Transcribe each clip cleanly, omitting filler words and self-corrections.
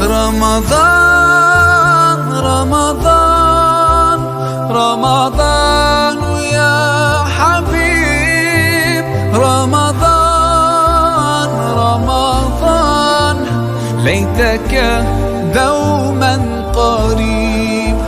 رمضان رمضان رمضان يا حبيب رمضان رمضان ليتك دوما قريب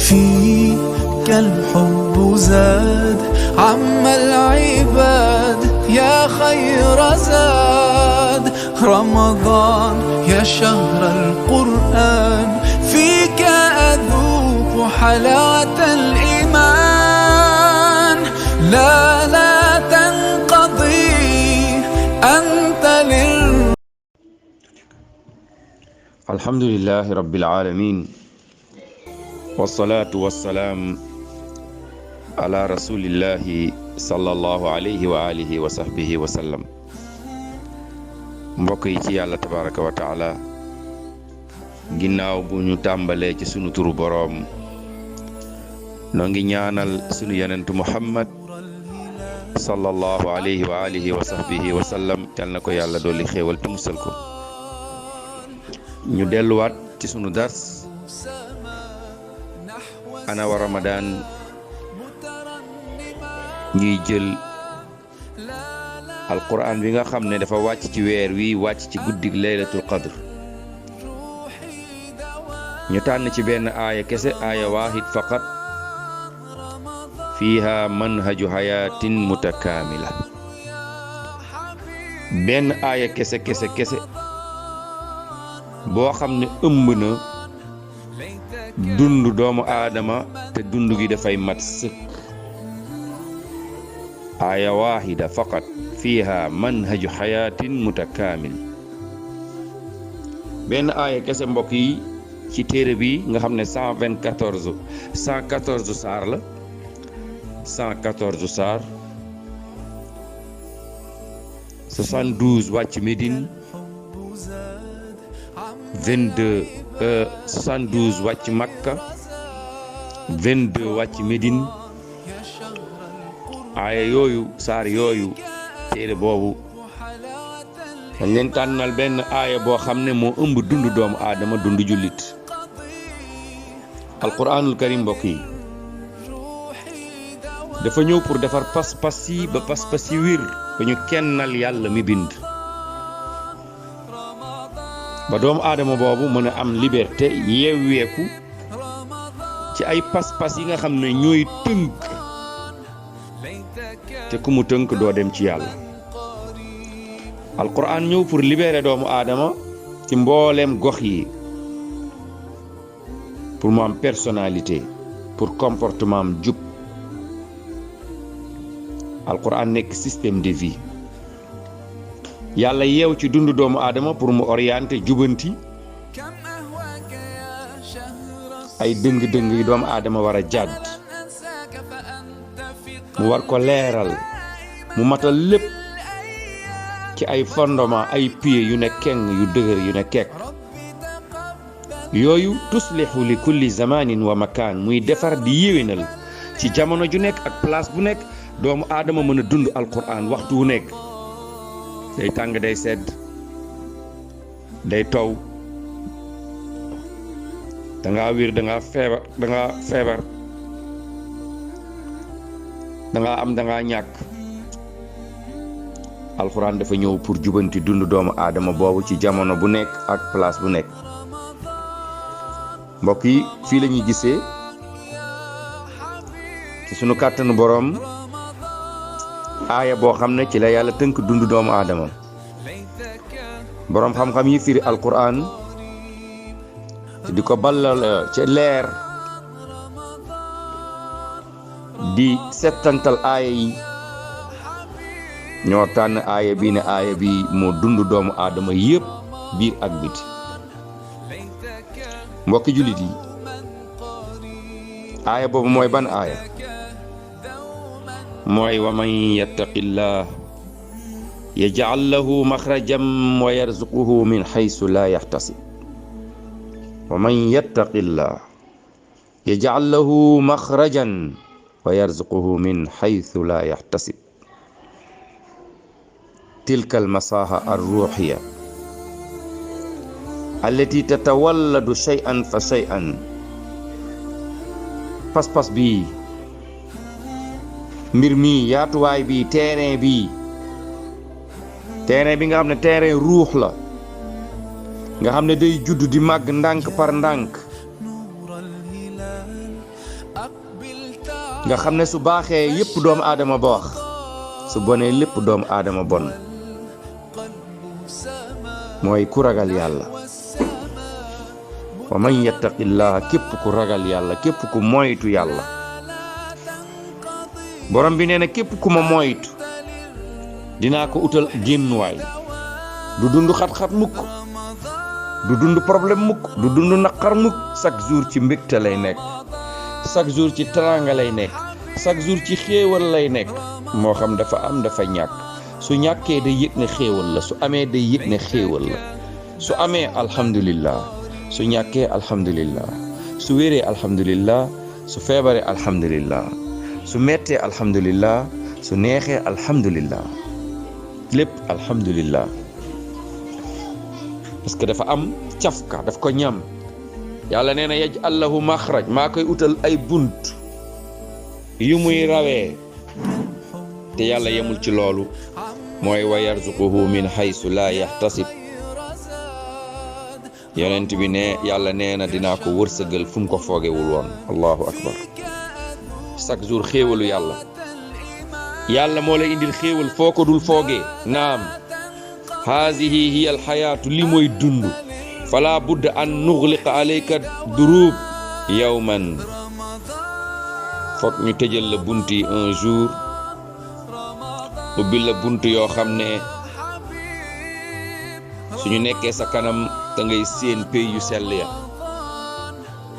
فيك الحب زاد عم العباد يا خير زاد رمضان يا شهر القرآن فيك أذوق حلاوة الإيمان لا تنقضي أنت الحمد لله رب العالمين والصلاة والسلام على رسول الله صلى الله عليه وآله وصحبه وسلم mbokk yi ci yàlla tabaraka wa taala ginnaaw bu ñu tàmbalee ci sunu turu boroom noo ngi ñaanal sunu yonentu Muhammad sallallahu alayhi wa alihi wa sahbihi wa sallam yal na ko yàlla dolli xéewal te musal ko ñu delluwaat ci sunu dars ana wa Ramadan ñuy jël alquran bi nga xam ne dafa wàcc ci weer wi wàcc ci guddig laylatul qadr ñu tànn ci benn aaya kese aaya waahid faqat fiiha manhaju hayatin mutakaamila benn aaya kese boo xam ne ëmb na dund doomu aadama te dund gi dafay mat sëkk aaya waahida faqat fiiha manhaju hayatin mutakaamil benn aaya kese mbokk yi ci téere bi nga xam ne 114 saar la 114 saar 72 wàcc Médine 72 wàcc Makka 22 wàcc Médine aaya yooyu saar yooyu téere boobu dañ leen tànnal benn aaya boo xam ne moo ëmb dund doomu aadama dund jullit alquranul karim mbokk yi dafa ñëw pour defar pas-pas yi ba pas-pas yi wir ba ñu kennal yàlla mi bind ba doomu aadama boobu mën a am liberté yeeweeku ci ay pas-pas yi nga xam ne ñooy tënk te ku mu tënk doo dem ci yàlla alquran ñëw pour libérer doomu aadama ci mbooleem gox yi pour mu am personnalité pour comportement am jub alquran nekk système de vie yàlla yeew ci dundu doomu aadama pour mu orienter jubanti ay dëng-dëng yi doomu aadama war a jàdd mu war ko leeral mu matal lépp ci ay fondement ay pieds yu ne keng yu dëgër yu ne kekk yooyu tuslihu li kulli zamanin wa makaan muy defar di yéwénal ci jamono ju nekk ak place bu nekk doomu aadama mën a dund alquran waxtu wu nekk day tàng day sedd day taw danga wér danga feebar danga am danga ñàkk alxuraan dafa ñëw pour jubanti dund doomu aadama boobu ci jamono bu nekk ak place bu nekk mbokk yi fii la ñuy gisee ci sunu kàttanu boroom aaya boo xam ne ci la yàlla tënk dund doomu aadama boroom xam-xam yi firi alxuraan di ko ballal ci leer di settantal aaya yi ñoo tànn aaya bi ne aaya bi moo dund doomu aadama yépp biir ak biti mbokki jullit yi aaya boobu mooy ban aaya mooy wa man yattaqillah yaj'al lahu makhrajan wa yarzuquhu min haythu la yahtasib wa man yattaqillah yaj'al lahu makhrajan wa yarzuquhu min haythu la yahtasib. tilka almasaha arruhiya allati tatawalladu shay'an fa shay'an. pas-pas bi, mbir mi, yaatuwaay bi, terrain bi nga xam ne terrain ruux la, nga xam ne day judd di màgg ndànk par ndànk, nga xam ne su baaxee yépp doomu aadama baax, su bonee lépp doomu aadama bon. mooy ku ragal yàlla. wa man yattaqillaha, képp ku ragal yàlla, képp ku moytu yàlla. borom bi nee na képp ku ma moytu dinaa ko utal génnuwaay. du dund xat-xat mukk, du dund problème mukk, du dund naqar mukk. chaque jour ci mbégte lay nekk, chaque jour ci teraanga lay nekk, chaque jour ci xéewal lay nekk. moo xam dafa am dafa ñàkk, su ñàkkee day yëg ne xéewal la, su amee day yëg ne xéewal la. su amee alhamdulillah, su ñàkkee alhamdulillah, su wéree alhamdulillah, su feebaree alhamdulillah, su mettee alhamdulillah, su neexee alhamdulillah, lépp alhamdulillah. parce que dafa am cafka, daf ko ñam. yàlla nee na yaj'al lahu maxraj, maa koy utal ay bunt yu muy rawee. te yàlla yemul ci loolu, mooy wa yarzuquhu min haysu la yahtasib. yonent bi ne yàlla nee na dinaa ko wërsëgal fu mu ko foogewul woon. allahu akbar. chaque jour xéewalu yàlla moo lay indil xéewal foo ko dul foogee. naam, haadihi hiya alxayaatu, li mooy dund. fala budda an nuxliqa alayka durub yawman, foog ñu tëjal la bunt yi un jour, ubbi la bunt yoo xam ne suñu nekkee sa kanam da ngay séen pey yu sell ya.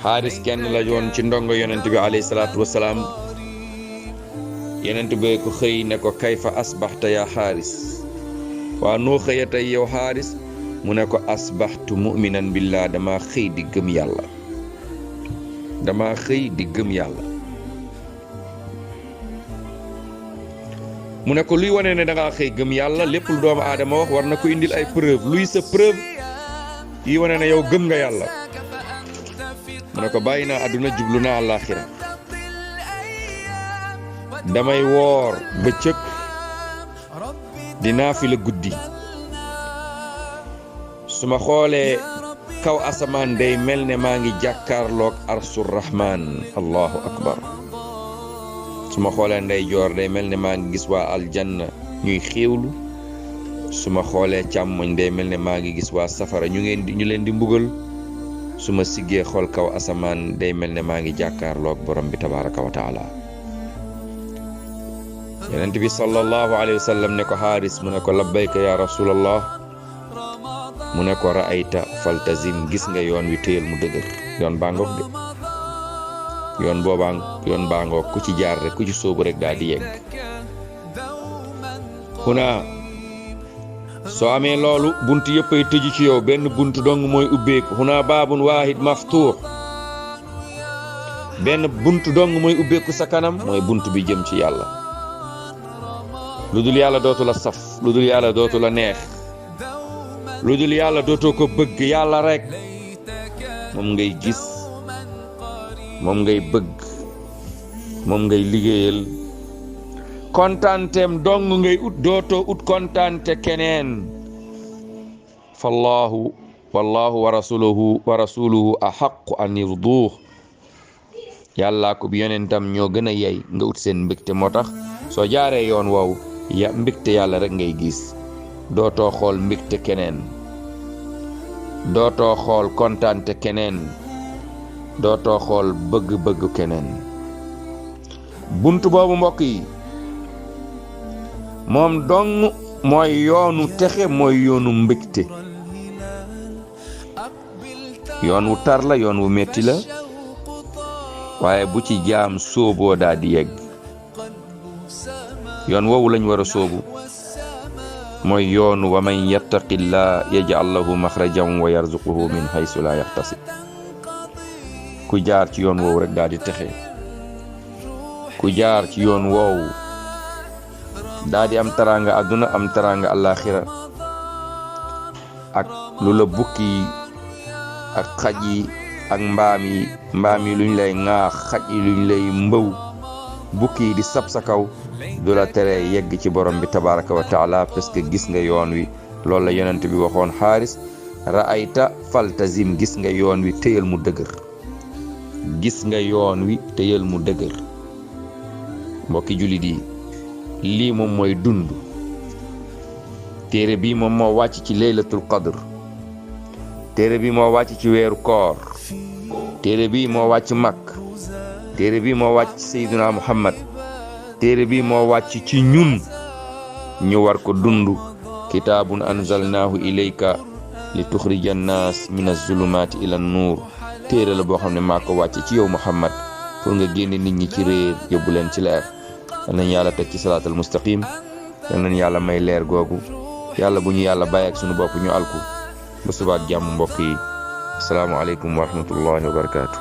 xaaris kenn la yoon ci ndongo yonent bi alayhi salaatu wasalaam. yonent bi ko xëy ne ko kayfa asbaxta yaa xaaris, waa noo xëya tey yow xaaris? mu ne ko asbaxtu mu'minan billah, dama xëy di gëm yàlla, dama xëy di gëm yàlla. mu ne ko luy wane ne da ngaa xëy gëm yàlla? lépp lu doomu aadama wax war na ko indil ay preuve. luy sa preuve yi wane ne yow gëm nga yàlla? mu ne ko bàyyi naa àdduna, jublu naa àllaaxira. damay woor bëccëg, di naafila guddi. su ma xoolee kaw asamaan day mel ne maa ngi jàkkaarloog arsul rahmaan. allahu akbar. su ma xoolee ndeyjoor day mel ne maa ngi gis waa aljanna ñuy xéewlu. su ma xoolee càmmoñ day mel ne maa ngi gis waa safara ñu leen di mbugal. su ma siggee xool kaw asamaan day mel ne maa ngi jàkkaarloog borom bi tabaraka wa taala. yonent bi sallallahu alayhi wa sallam ne ko xaaris, mu ne ko labbayka ya rasulallah. mu ne ko ra'ayta faltazim, gis nga yoon wi téyel mu dëgër. yoon baa ngoog de, yoon baa ngoog. ku ci jaar rek, ku ci sóobu rek daal di yegg. xuna soo amee loolu, bunt yëpp ay tëju ci yow, benn bunt dong mooy ubbeeku. xuna baabun waahid maftuux, benn bunt dong mooy ubbeeku sa kanam, mooy bunt bi jëm ci yàlla. lu dul yàlla dootu la saf, lu dul yàlla dootu la neex, lu dul yàlla dootoo ko bëgg. yàlla rek moom ngay gis, moom ngay bëgg, moom ngay liggéeyal. kontaanteem dong ngay ut, dootoo ut kontaante keneen. fallahu wallahu wa rasuluhu ahaqqu an yurduh. yàllaa ko bi yonentam ñoo gën a yey nga ut seen mbégte. moo tax soo jaaree yoon woowu, mbégte yàlla rek ngay gis. dootoo xool mbégte keneen, dootoo xool kontaante keneen, dootoo xool bëgg-bëgg keneen. bunt boobu mbokk yi, moom dong mooy yoonu texe, mooy yoonu mbégte. yoon wu tar la, yoon wu metti la, waaye bu ci jaam sóoboo daa di yegg. yoon woowu lañ war a sóobu, mooy yoonu wa man yattaqillah yaj'al lahu maxrajan wa yarzuquhu min haysu la yaxtasib. ku jaar ci yoon woowu rek daal di texe, ku jaar ci yoon woowu daal di am teraanga àdduna am teraanga àllaaxira. ak lu la bukki ak xaj yi ak mbaam yi luñ lay ŋaax, xaj yi luñ lay mbëw, bukki yi di sab sa kaw, du la tere yegg ci borom bi tabaraka wa taala, parce que gis nga yoon wi. loolu la yonent bi waxoon Xaaris, ra'ayta faltazim, gis nga yoon wi téyal mu dëgër, gis nga yoon wi téyal mu dëgër. mbokki jullit yi, lii moom mooy dund. téere bii moom moo wàcc ci laylatul qadr, téere bi moo wàcc ci weeru koor, téere bi moo wàcc Makk, téere bi moo wàcc ci Seydina Muhammad, téere bi moo wàcc ci ñun ñu war ko dund. kitaabun anzalnaahu ilayka li tuxrija annaas min az-zulumaati ila an-nuur. téere la boo xam ne maa ko wàcc ci yow Muhammad pour nga génne nit ñi ci réer yóbbu leen ci leer. yal nañ yàlla teg ci salaatal mustaqim, yal nañ yàlla may leer googu. yàlla bu ñu yàlla bàyyi ak sunu bopp ñu alku. ba subaak jàmm mbokk yi. asalaamaaleykum wa rahmatullahi wa barakaatu.